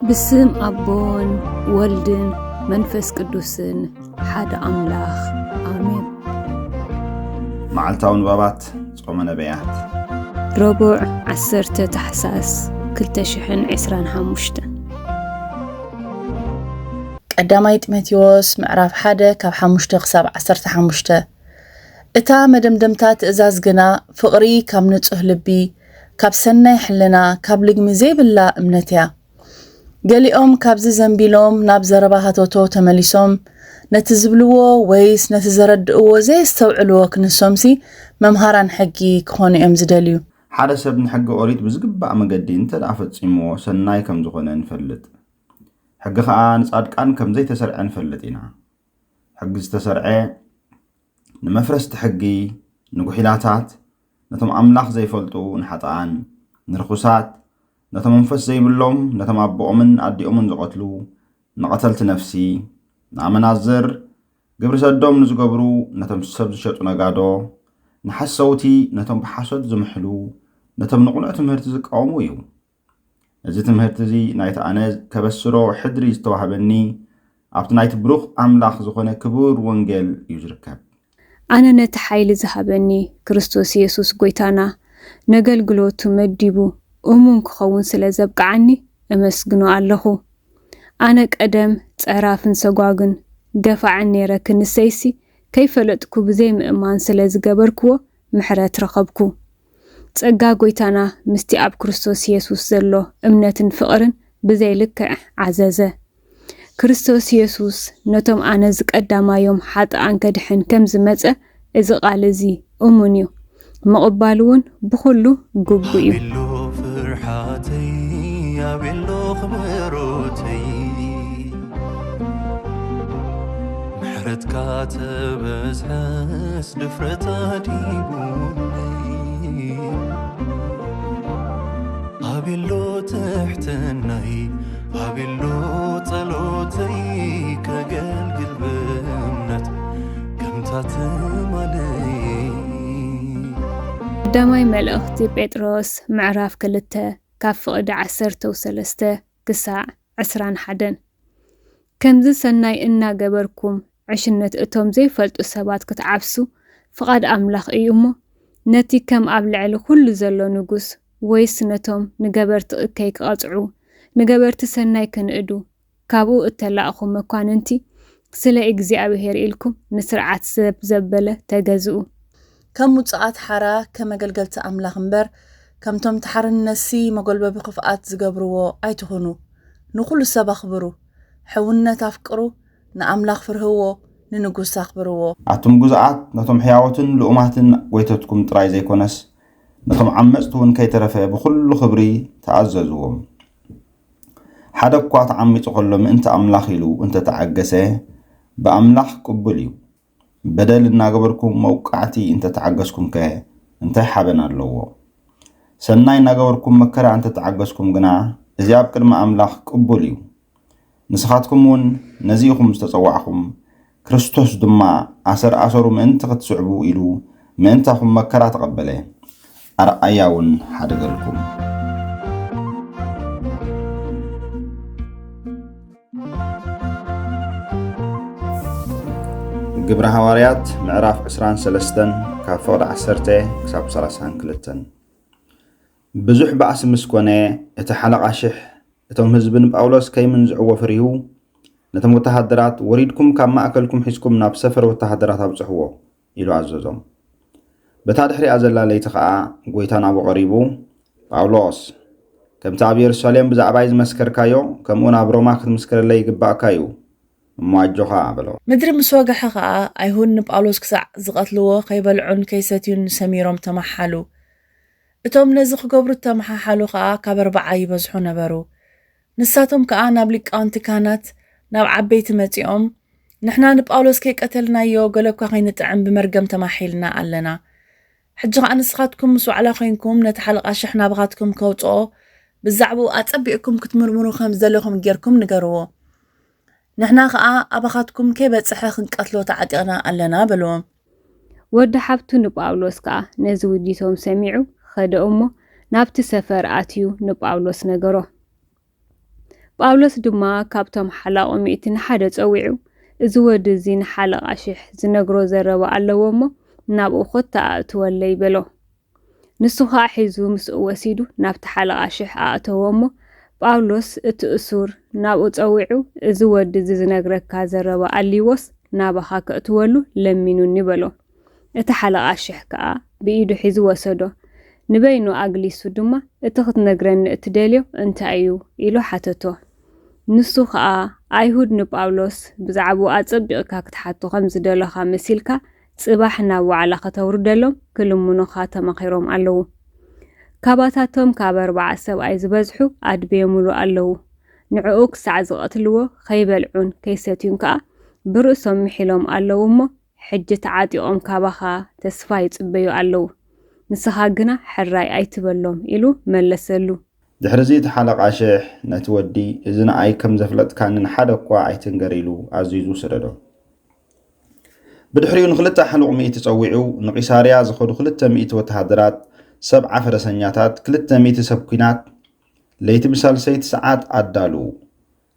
ብስም ኣቦን ወልድን መንፈስ ቅዱስን ሓደ ኣምላኽ፣ ኣሜን። መዓልታዊ ንባባት ጾመ ነቢያት። ረቡዕ፣ ዓሰርተ ታሕሳስ፣ ክልተ ሽሕን ዕስራን ሓሙሽተን። ቀዳማይ ጢሞቴዎስ ምዕራፍ ሓደ ካብ ሓሙሽተ ክሳብ ዓሰርተ ሓሙሽተ። እታ መደምደምታ ትእዛዝ ግና ፍቕሪ ካብ ንጹህ ልቢ፣ ካብ ሰናይ ሕልና፣ ካብ ልግሚ ዘይብላ እምነት እያ። ገሊኦም ካብዚ ዘንቢሎም ናብ ዘረባ ሃተውተው ተመሊሶም፣ ነቲ ዝብልዎ ወይስ ነቲ ዘረድእዎ ዘየስተውዕልዎ ክንሶምሲ መምሃራን ሕጊ ክኾኑ እዮም ዝደልዩ። ሓደ ሰብ ንሕጊ ኦሪት ብዝግባእ መገዲ እንተ ደኣ ፈጺምዎ ሰናይ ከም ዝኾነ ንፈልጥ። ሕጊ ኸኣ ንጻድቃን ከም ዘይተሰርዐ ንፈልጥ ኢና። ሕጊ ዝተሰርዐ ንመፍረስቲ ሕጊ፣ ንጉሒላታት፣ ነቶም ኣምላኽ ዘይፈልጡ፣ ንሓጥኣን፣ ንርኹሳት፣ ነቶም መንፈስ ዘይብሎም፣ ነቶም ኣቦኦምን ኣዲኦምን ዝቐትሉ፣ ንቐተልቲ ነፍሲ፣ ንኣመናዝር፣ ግብሪ ሰዶም ንዝገብሩ፣ ነቶም ሰብ ዝሸጡ ነጋዶ፣ ንሓሰውቲ፣ ነቶም ብሓሶት ዝምሕሉ፣ ነቶም ንቕኑዕ ትምህርቲ ዝቃወሙ እዩ። እዚ ትምህርቲ እዚ ናይቲ ኣነ ከበስሮ ሕድሪ ዝተዋህበኒ ኣብቲ ናይቲ ብሩኽ ኣምላኽ ዝኾነ ክቡር ወንጌል እዩ ዝርከብ። ኣነ ነቲ ሓይሊ ዝሃበኒ ክርስቶስ የሱስ ጐይታና ነገልግሎቱ መዲቡ እሙን ክኸውን ስለ ዘብቅዓኒ እመስግኖ ኣለኹ። ኣነ ቀደም ጸራፍን ሰጓግን ገፋዕን ነይረ ክንሰይሲ ከይፈለጥኩ ብዘይምእማን ስለ ዝገበርክዎ ምሕረት ረኸብኩ። ጸጋ ጐይታና ምስቲ ኣብ ክርስቶስ የሱስ ዘሎ እምነትን ፍቕርን ብዘይ ልክዕ ዓዘዘ። ክርስቶስ የሱስ ነቶም ኣነ ዝቀዳማዮም ሓጥኣን ከድሕን ከም ዝመጸ እዚ ቃል እዚ እሙን እዩ። ምቕባል እውን ብኹሉ ግቡእ እዩ። ኣቤሎ ፍርሓተይ ኣቤሎ ክብሮተይ ምሕረትካ ተበዝሐስ ድፍረት ኣዲቡኒ ኣቤሎ ትሕትናይ ኣቤሎ ጸሎተይ ከገልግል ብእምነት ከምታ ትማለይ። ቀዳማይ መልእኽቲ ጴጥሮስ ምዕራፍ ክልተ ካብ ፍቕዲ ዓሰርተው ሰለስተ ክሳዕ ዕስራን ሓደን። ከምዚ ሰናይ እናገበርኩም ዕሽነት እቶም ዘይፈልጡ ሰባት ክትዓብሱ ፍቓድ ኣምላኽ እዩ እሞ፣ ነቲ ከም ኣብ ልዕሊ ኩሉ ዘሎ ንጉስ፣ ወይስ ነቶም ንገበርቲ እከይ ክቐጽዑ፣ ንገበርቲ ሰናይ ክንእዱ፣ ካብኡ እተላእኹ መኳንንቲ፣ ስለ እግዚኣብሔር ኢልኩም ንስርዓት ሰብ ዘበለ ተገዝኡ። ከም ውጹኣት ሓራ፣ ከም ኣገልገልቲ ኣምላኽ እምበር፣ ከምቶም ተሓርነሲ መጎልበቢ ክፍኣት ዝገብርዎ ኣይትኹኑ። ንኹሉ ሰብ ኣኽብሩ፣ ሕውነት ኣፍቅሩ፣ ንኣምላኽ ፍርህዎ፣ ንንጉስ ኣኽብርዎ። ኣቱም ግዙኣት፣ ነቶም ሕያዎትን ልኡማትን ጐይተትኩም ጥራይ ዘይኮነስ፣ ነቶም ዓመጽቲ እውን ከይተረፈ ብኹሉ ክብሪ ተኣዘዝዎም። ሓደ እኳ ተዓሚጹ ኸሎ ምእንቲ ኣምላኽ ኢሉ እንተ ተዓገሰ፣ ብኣምላኽ ቅቡል እዩ። በደል እናገበርኩም መውቃዕቲ እንተ ተዓገስኩምከ እንታይ ሓበን ኣለዎ? ሰናይ እናገበርኩም መከራ እንተ ተዓገስኩም ግና፣ እዚ ኣብ ቅድሚ ኣምላኽ ቅቡል እዩ። ንስኻትኩም እውን ነዚ ኢኹም ዝተጸዋዕኹም፣ ክርስቶስ ድማ ኣሰር ኣሰሩ ምእንቲ ክትስዕቡ ኢሉ ምእንታኹም መከራ ተቐበለ። ኣርኣያ እውን ሓደገልኩም። ግብሪ ሃዋርያት ምዕራፍ ዕስራን ሰለስተን ካብ ፍቕዲ ዓሰርተ ክሳብ ሰላሳን ክልተን። ብዙሕ ባእሲ ምስ ኮነ፣ እቲ ሓለቓ ሽሕ እቶም ህዝቢ ንጳውሎስ ከይምንዝዕዎ ፈሪሁ፣ ነቶም ወተሃደራት፣ "ወሪድኩም ካብ ማእከልኩም ሒዝኩም ናብ ሰፈር ወተሃደራት ኣብጽሕዎ" ኢሉ ኣዘዞም። በታ ድሕሪኣ ዘላ ለይቲ ኸኣ ጐይታ ናብኡ ቀሪቡ፣ "ጳውሎስ፣ ከምቲ ኣብ የሩሳሌም ብዛዕባይ ዝመስከርካዮ፣ ከምኡ ናብ ሮማ ክትምስክረለይ ይግባእካ እዩ። እሞ ኣጆኻ" በሎ። ምድሪ ምስ ወግሐ ኸኣ፣ ኣይሁድ ንጳውሎስ ክሳዕ ዝቐትልዎ፣ ከይበልዑን ከይሰትዩን ሰሚሮም ተማሓሉ። እቶም ነዚ ክገብሩ እተመሓሓሉ ኸኣ ካብ ኣርብዓ ይበዝሑ ነበሩ። ንሳቶም ከኣ ናብ ሊቃውንቲ ካህናት፣ ናብ ዓበይቲ መጺኦም፣ "ንሕና ንጳውሎስ ከይቀተልናዮ፣ ገለ እኳ ከይንጥዕም ብመርገም ተማሒልና ኣለና። ሕጂ ኸኣ ንስኻትኩም ምስ ዋዕላ ኾይንኩም፣ ነቲ ሓለቓ ሽሕ ናባኻትኩም ከውጽኦ፣ ብዛዕባኡ ኣጸቢቕኩም ክትምርምሩ ከም ዝደለኹም ጌርኩም ንገርዎ። ንሕና ኸኣ ኣባኻትኩም ከይበጽሐ ክንቀትሎ ተዓጢቕና ኣለና" በልዎም። ወዲ ሓብቱ ንጳውሎስ ከኣ ነዚ ውዲቶም ሰሚዑ ኸደ እሞ፣ ናብቲ ሰፈር ኣትዩ ንጳውሎስ ነገሮ። ጳውሎስ ድማ ካብቶም ሓላቑ ሚእቲ ንሓደ ጸዊዑ፣ "እዚ ወዲ እዚ ንሓለቓ ሽሕ ዝነግሮ ዘረባ ኣለዎ እሞ፣ ናብኡ ኹድ ተኣእትወለይ" በሎ። ንሱ ኸኣ ሒዙ ምስኡ ወሲዱ ናብቲ ሓለቓ ሽሕ ኣእተዎ እሞ፣ ጳውሎስ እቲ እሱር ናብኡ ጸዊዑ፣ "እዚ ወዲ እዚ ዝነግረካ ዘረባ ኣልይዎስ ናባኻ ከእትወሉ ለሚኑኒ" በሎ። እቲ ሓለቓ ሽሕ ከኣ ብኢዱ ሒዙ ወሰዶ። ንበይኑ ኣግሊሱ ድማ፣ "እቲ ክትነግረኒ እትደልዮ እንታይ እዩ?" ኢሉ ሓተቶ። ንሱ ኸኣ፣ "ኣይሁድ ንጳውሎስ ብዛዕባኡ ኣጸቢቕካ ክትሓቶ ከም ዝደለኻ መሲልካ፣ ጽባሕ ናብ ዋዕላ ከተውርደሎም ክልምኑኻ ተማኺሮም ኣለዉ። ካባታቶም ካብ ኣርብዓ ሰብኣይ ዝበዝሑ ኣድብዮምሉ ኣለዉ። ንዕኡ ክሳዕ ዝቐትልዎ፣ ከይበልዑን ከይሰትዩን ከኣ ብርእሶም ምሒሎም ኣለዉ እሞ፣ ሕጂ ተዓጢቖም ካባኻ ተስፋ ይጽበዩ ኣለዉ። ንስኻ ግና ሕራይ ኣይትበሎም" ኢሉ መለሰሉ። ድሕሪ እዚ እቲ ሓለቓ ሽሕ ነቲ ወዲ፣ "እዚ ንኣይ ከም ዘፍለጥካኒ ንሓደ እኳ ኣይትንገር" ኢሉ ኣዚዙ ሰደዶ። ብድሕሪኡ ንኽልተ ኣሕሉቕ ሚእቲ ጸዊዑ፣ ንቂሳርያ ዝኸዱ ክልተ ሚእቲ ወተሃደራት፣ ሰብዓ ፈረሰኛታት፣ ክልተ ሚእቲ ሰብ ኲናት፣ ለይቲ ብሳልሰይቲ ሰዓት ኣዳልዉ።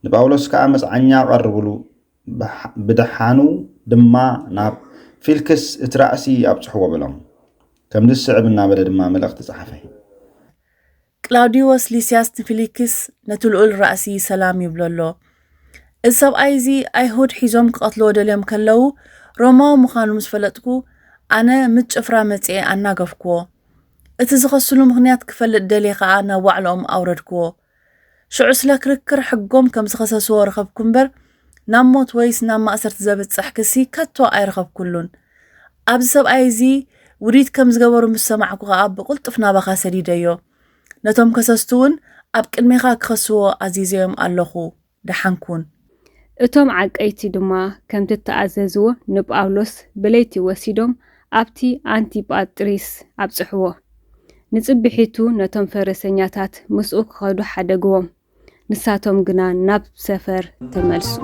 ንጳውሎስ ከኣ መጽዓኛ ኣቐርብሉ፣ ብሓ-፣ ብደሓኑ ድማ ናብ ፊልክስ እቲ ራእሲ ኣብጽሕዎ በሎም። ከምዚ ዝስዕብ እናበለ ድማ መልእኽቲ ጸሓፈ። ቅላውዲዎስ ሊስያስ ንፊሊክስ ነቲ ልኡል ራእሲ ሰላም ይብሎ ኣሎ። እዚ ሰብኣይ እዚ ኣይሁድ ሒዞም ክቐትልዎ ደልዮም ከለዉ፣ ሮማዊ ምዃኑ ምስ ፈለጥኩ፣ ኣነ ምስ ጭፍራ መጺኤ ኣናገፍክዎ። እቲ ዝኸስሉ ምኽንያት ክፈልጥ ደልየ ኸኣ ናብ ዋዕላኦም ኣውረድክዎ። ሽዑ ስለ ክርክር ሕጎም ከም ዝኸሰስዎ ረኸብኩ እምበር፣ ናብ ሞት ወይስ ናብ ማእሰርቲ ዘብጽሕ ክሲ ከቶ ኣይረኸብኩሉን። ኣብዚ ሰብኣይ እዚ ውዲት ከም ዝገበሩ ምስ ሰማዕኩ ኸኣ ብቕልጡፍ ናባኻ ሰዲደዮ። ነቶም ከሰስቲ እውን ኣብ ቅድሜኻ ክኸስዎ ኣዚዘዮም ኣለኹ። ደሓን ኩን። እቶም ዓቀይቲ ድማ ከምቲ እተኣዘዝዎ ንጳውሎስ ብለይቲ ወሲዶም ኣብቲ ኣንቲጳጥሪስ ኣብጽሕዎ። ንጽብሒቱ ነቶም ፈረሰኛታት ምስኡ ክኸዱ ሓደግዎም። ንሳቶም ግና ናብ ሰፈር ተመልሱ።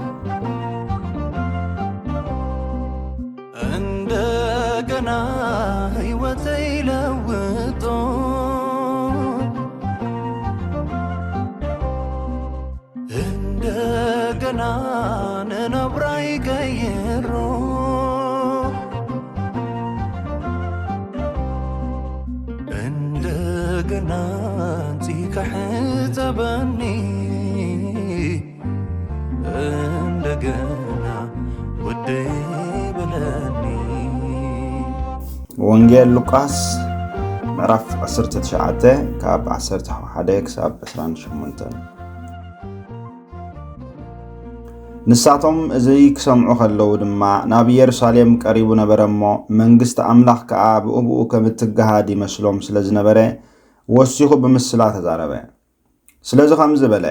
እንደገና ህይወተይ ለውጦ፣ እንደገና ንነብራይ ቀይሮ፣ እንደገና ጽካ ሕጸበኒ፣ እንደገና ወደይ በለኒ። ወንጌል ሉቃስ ምዕራፍ ዓሰርተ ትሽዓተ ካብ ዓሰርተ ሓደ ክሳብ ዕስራን ሸሞንተን። ንሳቶም እዚ ክሰምዑ ከለዉ ድማ ናብ ኢየሩሳሌም ቀሪቡ ነበረ እሞ፣ መንግስቲ ኣምላኽ ከኣ ብእብኡ ከም እትገሃድ ይመስሎም ስለ ዝነበረ፣ ወሲኹ ብምስላ ተዛረበ። ስለዚ ከምዚ በለ፣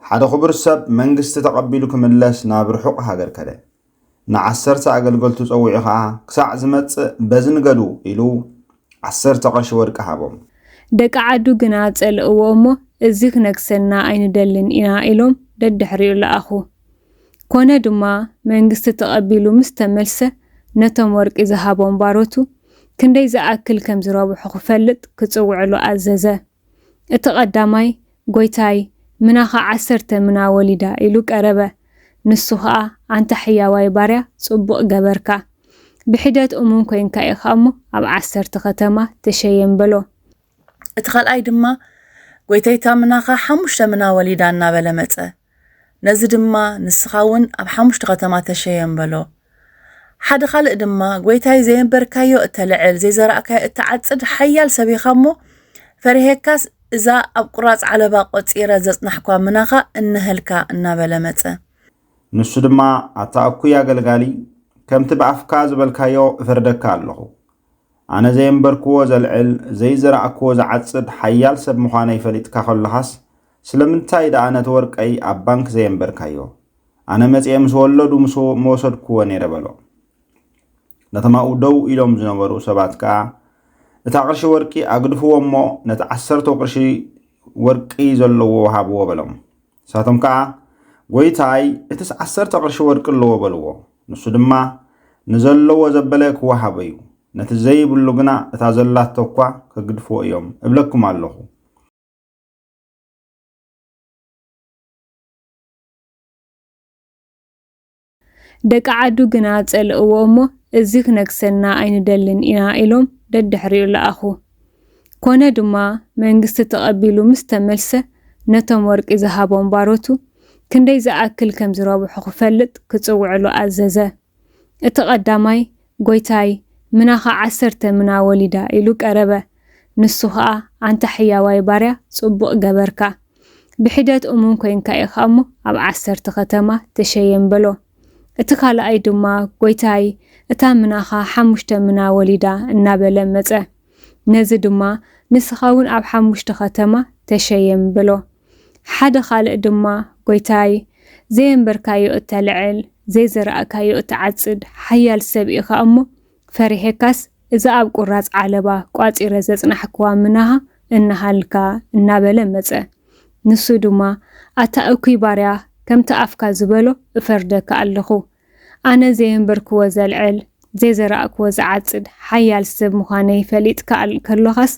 ሓደ ክቡር ሰብ መንግስቲ ተቐቢሉ ክምለስ ናብ ርሑቕ ሃገር ከደ። ንዓሰርተ ኣገልገልቱ ጸዊዑ ኸኣ፣ "ክሳዕ ዝመጽእ በዚ ንገዱ" ኢሉ ዓሰርተ ቅርሺ ወርቂ ሃቦም። ደቂ ዓዱ ግና ጸልእዎ እሞ፣ "እዚ ክነግሰና ኣይንደልን ኢና" ኢሎም ደድሕሪኡ ለኣኹ። ኮነ ድማ፣ መንግስቲ ተቐቢሉ ምስ ተመልሰ፣ ነቶም ወርቂ ዝሃቦም ባሮቱ ክንደይ ዝኣክል ከም ዝረብሑ ክፈልጥ ክጽውዕሉ ኣዘዘ። እቲ ቀዳማይ፣ "ጐይታይ፣ ምናኻ ዓሰርተ ምና ወሊዳ" ኢሉ ቀረበ። ንሱ ኸኣ፣ "ኣንታ ሕያዋይ ባርያ፣ ጽቡቕ ገበርካ። ብሒደት እሙን ኰይንካ ኢኻ እሞ፣ ኣብ ዓሰርተ ኸተማ ተሸየም" በሎ። እቲ ኻልኣይ ድማ፣ "ጐይተይታ ምናኻ ሓሙሽተ ምና ወሊዳ" እናበለ መጸ። ነዚ ድማ፣ "ንስኻ እውን ኣብ ሓሙሽተ ኸተማ ተሸየም" በሎ። ሓደ ኻልእ ድማ፣ "ጐይታይ፣ ዘየንበርካዮ እተልዕል፣ ዘይዘራእካዮ እትዓጽድ ሓያል ሰብ ኢኻ እሞ፣ ፈሪሄካስ እዛ ኣብ ቁራጽ ዓለባ ቈጺረ ዘጽናሕኳ ምናኻ እነሀልካ" እናበለ መጸ። ንሱ ድማ፣ "ኣታ እኩይ ኣገልጋሊ፣ ከምቲ ብኣፍካ ዝበልካዮ እፈርደካ ኣለኹ። ኣነ ዘየንበርክዎ ዘልዕል፣ ዘይዘራእክዎ ዝዓጽድ ሓያል ሰብ ምዃነይ ፈሊጥካ ከለኻስ፣ ስለምንታይ ደኣ ነቲ ወርቀይ ኣብ ባንክ ዘየንበርካዮ? ኣነ መጺኤ ምስ ወለዱ ምስ ወ-፣ ምወሰድክዎ ነይረ" በሎ። ነቶም ኣብኡ ደው ኢሎም ዝነበሩ ሰባት ከኣ፣ "እታ ቅርሺ ወርቂ ኣግድፍዎ እሞ፣ ነቲ ዓሰርተ ቅርሺ ወርቂ ዘለዎ ሃብዎ" በሎም። ንሳቶም ከኣ፣ "ጐይታይ፣ እቲስ ዓሰርተ ቅርሺ ወርቂ ኣለዎ" በልዎ። ንሱ ድማ፣ "ንዘለዎ ዘበለ ክወሃቦ እዩ፣ ነቲ ዘይብሉ ግና እታ ዘላቶ እኳ ከግድፍዎ እዮም፣ እብለኩም ኣለኹ።" ደቂ ዓዱ ግና ጸልእዎ እሞ፣ "እዚ ክነግሰና ኣይንደልን ኢና" ኢሎም ደድሕሪኡ ለኣኹ። ኮነ ድማ መንግስቲ ተቐቢሉ ምስ ተመልሰ፣ ነቶም ወርቂ ዝሃቦም ባሮቱ ክንደይ ዝኣክል ከም ዝረብሑ ክፈልጥ ክጽውዕሉ ኣዘዘ። እቲ ቀዳማይ፣ "ጎይታይ፣ ምናኻ ዓሰርተ ምና ወሊዳ" ኢሉ ቀረበ። ንሱ ኸኣ፣ "ኣንታ ሕያዋይ ባርያ፣ ጽቡቕ ገበርካ። ብሒደት እሙን ኮይንካ ኢኻ እሞ፣ ኣብ ዓሰርተ ኸተማ ተሸየም" በሎ። እቲ ካልኣይ ድማ፣ "ጎይታይ፣ እታ ምናኻ ሓሙሽተ ምና ወሊዳ" እናበለ መጸ። ነዚ ድማ፣ "ንስኻ እውን ኣብ ሓሙሽተ ኸተማ ተሸየም" በሎ። ሓደ ካልእ ድማ፣ "ጎይታይ፣ ዘየንበርካዮ እተልዕል፣ ዘይዘራእካዮ እትዓጽድ ሓያል ሰብ ኢኻ እሞ፣ ፈሪሄካስ፣ እዛ ኣብ ቁራጽ ዓለባ ቋጺረ ዘጽናሕክዋ ምናኻ እንሃልካ" እናበለ መጸ። ንሱ ድማ፣ "ኣታ እኩይ ባርያ፣ ከምቲ ኣፍካ ዝበሎ እፈርደካ ኣለኹ። ኣነ ዘየንበርክዎ ዘልዕል፣ ዘይዘራእክዎ ዝዓጽድ ሓያል ሰብ ምዃነይ ፈሊጥካ ኣል-፣ ከሎኻስ፣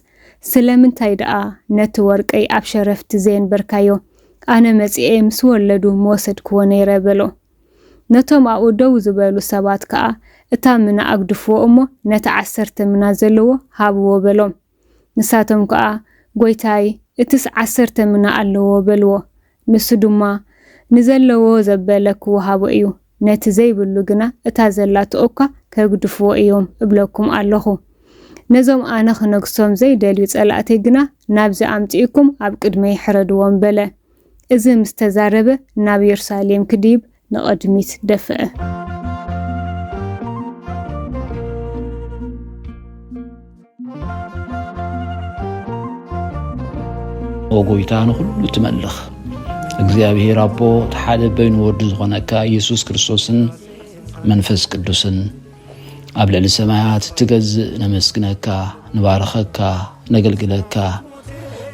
ስለምንታይ ደኣ ነቲ ወርቀይ ኣብ ሸረፍቲ ዘየንበርካዮ? ኣነ መጺኤ ምስ ወለዱ ምወሰድክዎ ነይረ" በሎ። ነቶም ኣብኡ ደው ዝበሉ ሰባት ከኣ፣ "እታ ምና ኣግድፍዎ እሞ፣ ነቲ ዓሰርተ ምና ዘለዎ ሃብዎ" በሎም። ንሳቶም ከኣ፣ "ጎይታይ፣ እትስ ዓሰርተ ምና ኣለዎ" በልዎ። ንሱ ድማ፣ "ንዘለዎ ዘበለ ክወሃቦ እዩ፣ ነቲ ዘይብሉ ግና እታ ዘላቶ እኳ ከግድፍዎ እዮም እብለኩም ኣለኹ። ነዞም ኣነ ክነግሶም ዘይደልዩ ጸላእተይ ግና ናብዚ ኣምጺእኩም ኣብ ቅድመይ ሕረድዎም" በለ። እዚ ምስ ተዛረበ፣ ናብ የሩሳሌም ክድይብ ንቕድሚት ደፍአ። ኦ ጎይታ፣ ንኹሉ ትመልኽ እግዚኣብሔር ኣቦ፣ እቲ ሓደ በይኑ ወዱ ዝኾነካ ኢየሱስ ክርስቶስን መንፈስ ቅዱስን፣ ኣብ ልዕሊ ሰማያት እትገዝእ፣ ነመስግነካ፣ ንባርኸካ፣ ነገልግለካ፣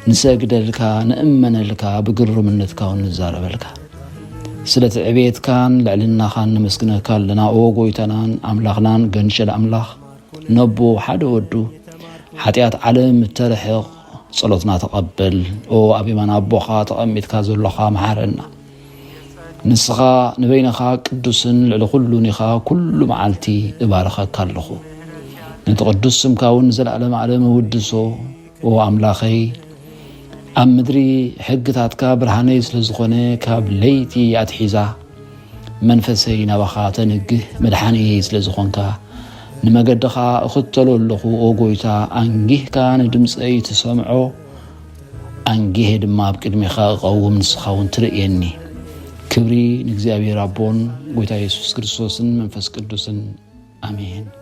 ንሰግደልካ፣ ንእመነልካ፣ ብግሩምነትካ እውን ንዛረበልካ። ስለ ትዕቤትካን ልዕልናኻን ነመስግነካ ኣለና። ኦ ጎይታናን ኣምላኽናን፣ ገንሸል ኣምላኽ፣ ነቦ ሓደ ወዱ፣ ሓጢኣት ዓለም እተርሕቕ፣ ጸሎትና ተቐበል። ኦ ኣብ የማን ኣቦኻ ተቐሚጥካ ዘሎኻ፣ መሓረና። ንስኻ ንበይንኻ ቅዱስን ልዕሊ ኩሉን ኢኻ፣ ኩሉ መዓልቲ እባርኸካ ኣለኹ። ነቲ ቅዱስ ስምካ እውን ንዘለኣለም ዓለም እውድሶ። ኦ ኣምላኸይ፣ ኣብ ምድሪ ሕግታትካ ብርሃነይ ስለ ዝኾነ፣ ካብ ለይቲ ኣትሒዛ መንፈሰይ ናባኻ ተንግህ። መድሓኒየይ ስለ ዝኾንካ፣ ንመገድኻ እኽተሎ ኣለኹ። ኦ ጎይታ፣ ኣንጊህካ ንድምፀይ ትሰምዖ፣ ኣንጊሄ ድማ ኣብ ቅድሜኻ እቐውም፣ ንስኻ እውን ትርእየኒ። ክብሪ ንእግዚኣብሔር ኣቦን ጎይታ የሱስ ክርስቶስን መንፈስ ቅዱስን። ኣሜን።